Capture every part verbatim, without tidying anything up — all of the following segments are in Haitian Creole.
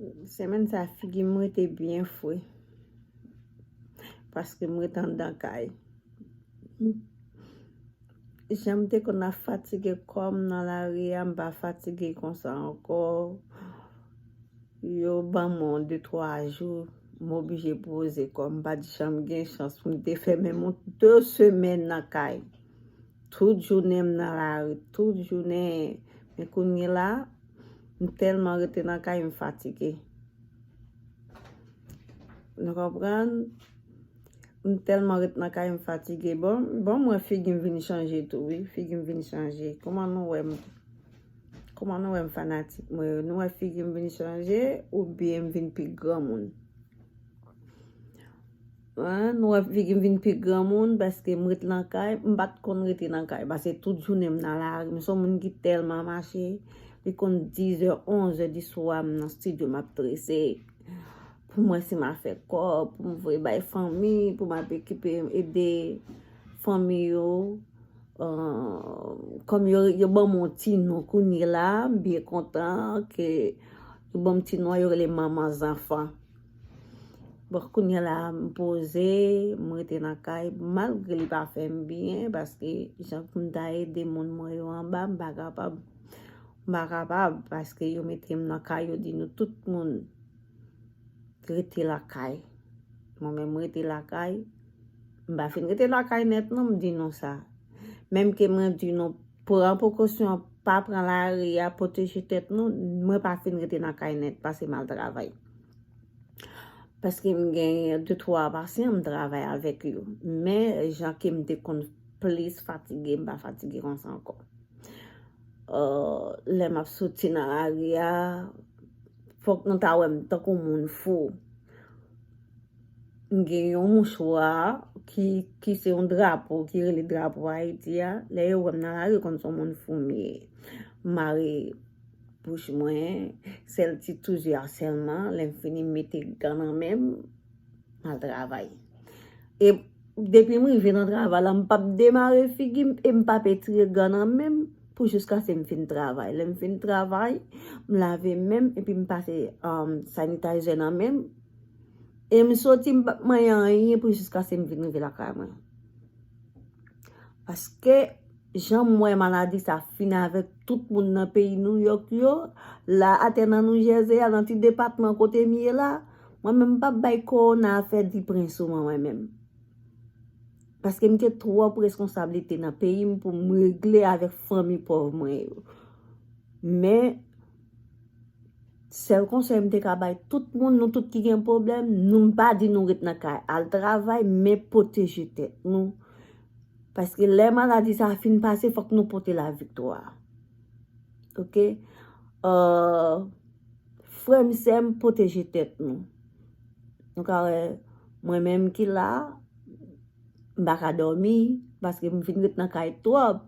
Semèn sa figi m rete byen fre. Paske m rete anndan kay. Jan m te konn ap fatige kò m nan lari a, m pa fatige konsa ankò. Yo ban m yon de twa jou, m oblije poze kò m. M pa t janm gen chans pou m te fè menm yon de semèn nan kay. Tout jounen m nan lari, tout jounen. Men kounye la, m tèlman rete nan kay, m fatige. Nou konprann? M tèlman ret nan kay, m fatige. Bon, bon, mwen figi m vin chanje tou, wi. Figi m vin chanje. Kòman nou wè m? Kòman nou wè m fanatik mwen yo? Nou wè figi m vin chanje oubyen m vin pi granmoun? Hein, nou wè figi m vin pi granmoun paske m ret nan kay. M pa t konn rete nan kay. Paske tout jounen m nan lari. M se yon moun ki tèlman mache. Li konn dizè, onzè di swa m nan estidyo m ap trese. Pou mwen, si m a fè kòb, pou m voye bay fanmi, pou m ap ekipe, ede fanmi yo. Euh, kòm yo, yo ban m yon ti non kounye la, m byen kontan ke yo ban m ti non an, yo rele manman zanfan. Bon, kounye la, m poze, m rete nan kay, malgre li pa fè m byen, paske jan pou m ta ede moun mwen yo anba, m pa kapab. M pa kapab, paske yo mete m nan kay, yo di nou tout moun rete lakay. Mwen menm, m rete lakay. M pa fin rete lakay nèt, non, m di nou sa. Menm ke mwen di nou, pran prekosyon, pa pran lari a, pwoteje tèt nou, mwen pa fin rete nan kay nèt, pase m al travay. Paske m gen de twa pasyan, m travay avèk yo. Men, jan ke m te konn plis fatige, m pa fatige konsa ankò. Euh, lè m ap soti nan lari a, fòk nou ta wè m tankou moun fou. M gen yon mouchwa ki, ki se yon drapo, ki rele drapo Ayiti a. Lè yo wè m nan lari, yo konn se yon moun fou m ye. M mare bouch mwen, sèl ti toujou a sèlman. Lè m fini, m mete gan nan men m, m al travay. E depi m rive nan travay la, m p ap demare figi m e m p ap etire gan nan men m pou jiskaske m fin travay. Lè m fin travay, m lave men m epi m pase, um, sanitizer nan men m. E m soti, m p ap manyen anyen pou jiskaske m vin rive lakay mwen. Paske jan m wè maladi sa fin avèk tout moun nan peyi New York yo, la atè nan New Jersey a, nan ti depatman kote m ye la, mwen menm m p ap bay kowona a fè di pren sou mwen, mwen menm. Paske m gen twòp reskonsablite nan peyi m pou m regle avèk fanmi pòv mwen yo. Men, sèl konsèy m te ka bay tout moun, nou tout ki gen pwoblèm, nou, m pa di nou ret nan kay, al travay, men pwoteje tèt nou. Paske lè maladi sa a fin pase, fòk nou pote laviktwa. Oke? Euh, frè m, sè m, pwoteje tèt nou. Nou ka wè, mwen menm ki la, m pa ka dòmi, paske m fin ret nan kay twòp.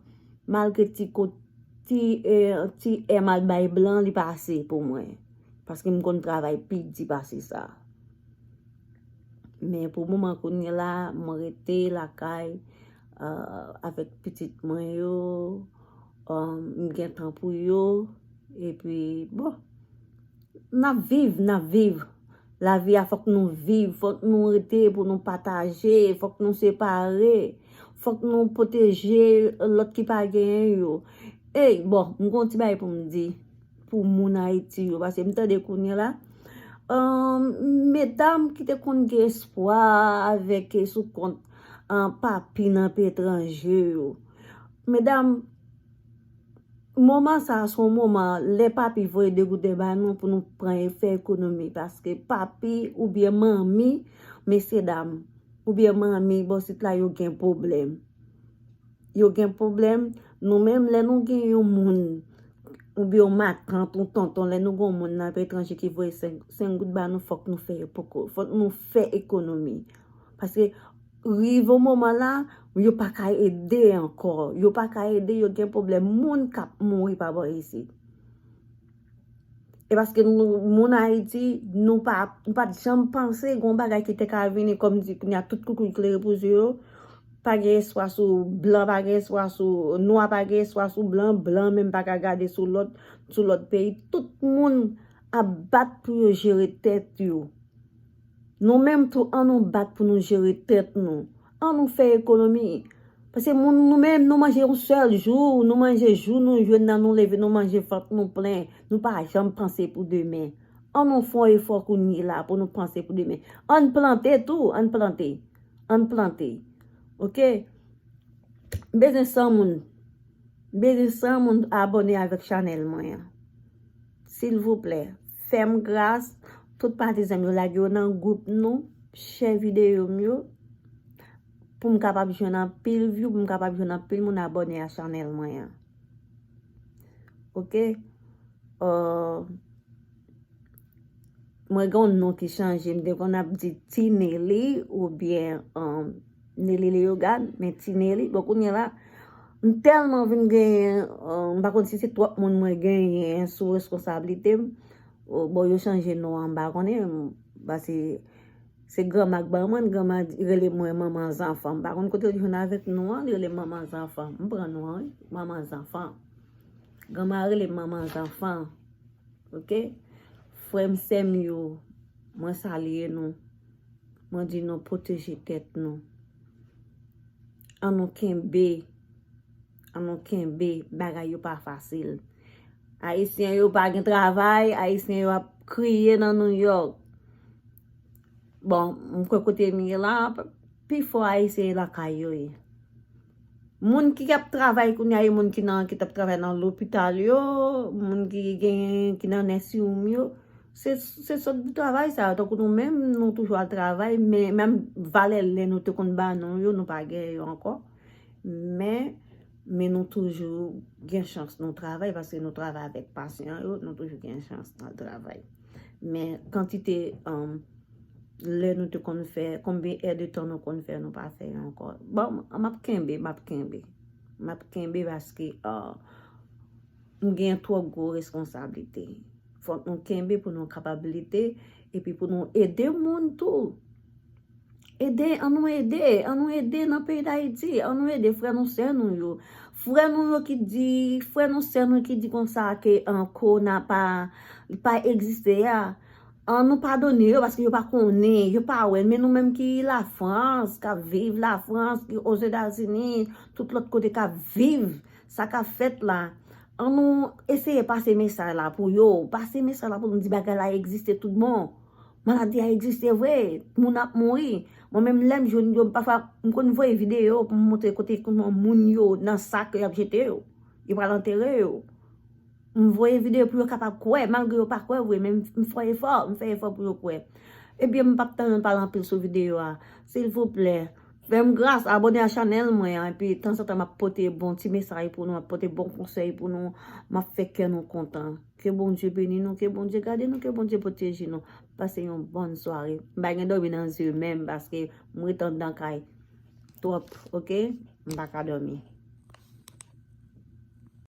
Malgre ti ko-, ti, eh, ti è m al bay blan, li pa ase pou mwen. Paske m konn travay pi di pase sa. Men pou moman kounye la, mwen rete lakay, euh, avèk pitit mwen yo, euh, m gen tan pou yo, epi, bon, n ap viv, n ap viv. Lavi a fòk nou viv, fòk nou rete pou nou pataje, fòk nou separe, fòk nou pwoteje lòt ki pa genyen yo. Ey, bon, m gon ti bagay pou m di pou moun Ayiti yo, paske m tande kounye la, um, medam ki te konn gen espwa avèk, eh, sou kont, ah, papi nan peyi etranje yo. Medam, moman sa a se yon moman lè papi voye de gouden ba nou pou nou pran e fè ekonomi, paske papi oubyen manmi, mesye dam, oubyen manmi bò sit la, yo gen pwoblèm. Yo gen pwoblèm. Nou menm, lè nou gen yon moun, oubyen yon matant, yon tonton, lè nou gen yon moun nan peyi etranje ki voye senk, senk goud ba nou, fòk nou fè poko, fòk nou fè ekonomi. Paske rive yon moman la, yo pa ka ede ankò. Yo pa ka ede, yo gen pwoblèm. Moun k ap mouri pa bò isit. E paske nou, moun Ayiti, nou pa, nou pa t janm panse gon bagay ki te ka vini kòm di, kounye a tout koukouy klere pou zye yo. Pa gen espwa sou blan, pa gen espwa sou nwa, pa gen espwa sou blan, blan menm pa ka gade sou lòt, sou lòt peyi. Tout moun ap bat pou yo jere tèt yo. Nou menm tou, an nou bat pou nou jere tèt nou. An nou fè ekonomi. Paske moun, nou menm, nou manje yon sèl jou, nou manje jou nou jwenn nan, nou leve, nou manje, vant nou plen. Nou pa janm panse pou demen. An nou fè yon efò kounye la pou nou panse pou demen. An plante tou, an plante. An plante. Oke? M bezwen san moun. M bezwen san moun abòne avèk chanèl mwen an. Silvouplè, fè m gras, tout patizan m yo, lage yo nan gwoup nou, share videyo m yo, pou m kapab jwenn anpil view, pou m kapab jwenn anpil moun abòne a chanèl mwen an. Oke? Euh, mwen gen yon non ki chanje. M te konn ap di Ti Nelly oubyen, um, Nelly Léogane, men Ti Nelly. Bon, kounye la, m tèlman vin genyen, um, m pa konn si se twòp moun mwen genyen sou reskonsablite m. O, bon, yo chanje non an, m pa konnen, m, paske se granma k ban mwen, granma di, rele mwen manman zanfan. M pa konn kote l jwenn avèk non an, li rele m manman zanfan. M pran non an, wi, manman zanfan. Granma rele m manman zanfan. Oke? Frè m, sè m yo, mwen salye nou. Mwen di nou pwoteje tèt nou. An nou kenbe. An nou kenbe. Bagay yo pa fasil. Ayisyen yo pa gen travay. Ayisyen yo ap kriye nan New York. Bon, m kwè kote m ye la, pifò Ayisyen lakay yo ye. Moun ki ap travay kounye a, e moun ki nan, ki t ap travay nan lopital yo, moun ki gen, ki nan nursing home yo, se, se sòt de travay sa yo. Tankou nou menm, nou toujou al travay, men menm valè lè nou te konn ba nou yo, nou pa gen yo ankò. Men, men nou toujou gen chans nou travay, paske nou travay avèk pasyan yo, nou toujou gen chans nan travay. Men kantite, um, lè nou te konn fè, konbyen è de tan nou konn fè, nou pa fè yo ankò. Bon, m ap kenbe, m ap kenbe. M ap kenbe paske, ah, m gen twòp gwo reskonsablite. Fòk nou kenbe pou nou kapab lite, epi pou nou ede moun tou. Ede, an nou ede, an nou ede nan peyi Dayiti, an nou ede frè nou, sè nou yo. Frè nou yo ki di, frè nou, sè nou ki di konsa ke, ah, kowona pa, pa egziste a. An nou padone yo, paske yo pa konnen, yo pa wè. Men nou menm ki Lafrans, k ap viv Lafrans, ki Ozetazini, tout lòt kote k ap viv sa k ap fèt la, an nou eseye pase mesaj la pou yo. Pase mesaj la pou nou, di bagay la egziste tout bon. Maladi a egziste vre, moun ap mouri. Mwen menm, lè m jwenn yo, pafwa, m konn voye videyo pou m montre kote kòman moun yo nan sak yo ap jete yo. Yo pral antere yo. M voye videyo pou yo kapab kwè, malgre yo pa kwè vre, men m, m fè efò, m fè efò pou yo kwè. Ebyen, m p ap tann pale anpil sou videyo a. Silvouplè, fè m gras, abòne a chanèl mwen an, epi tanzantan m ap pote bon ti mesaj pou nou, m ap pote bon konsèy pou nou, m ap fè kè nou kontan. Ke Bondye beni nou, ke Bondye gade nou, ke Bondye pwoteje nou. Pase yon bòn sware. M pa gen dòmi nan zye menm, paske m ret anndan kay twòp, oke? M pa ka dòmi.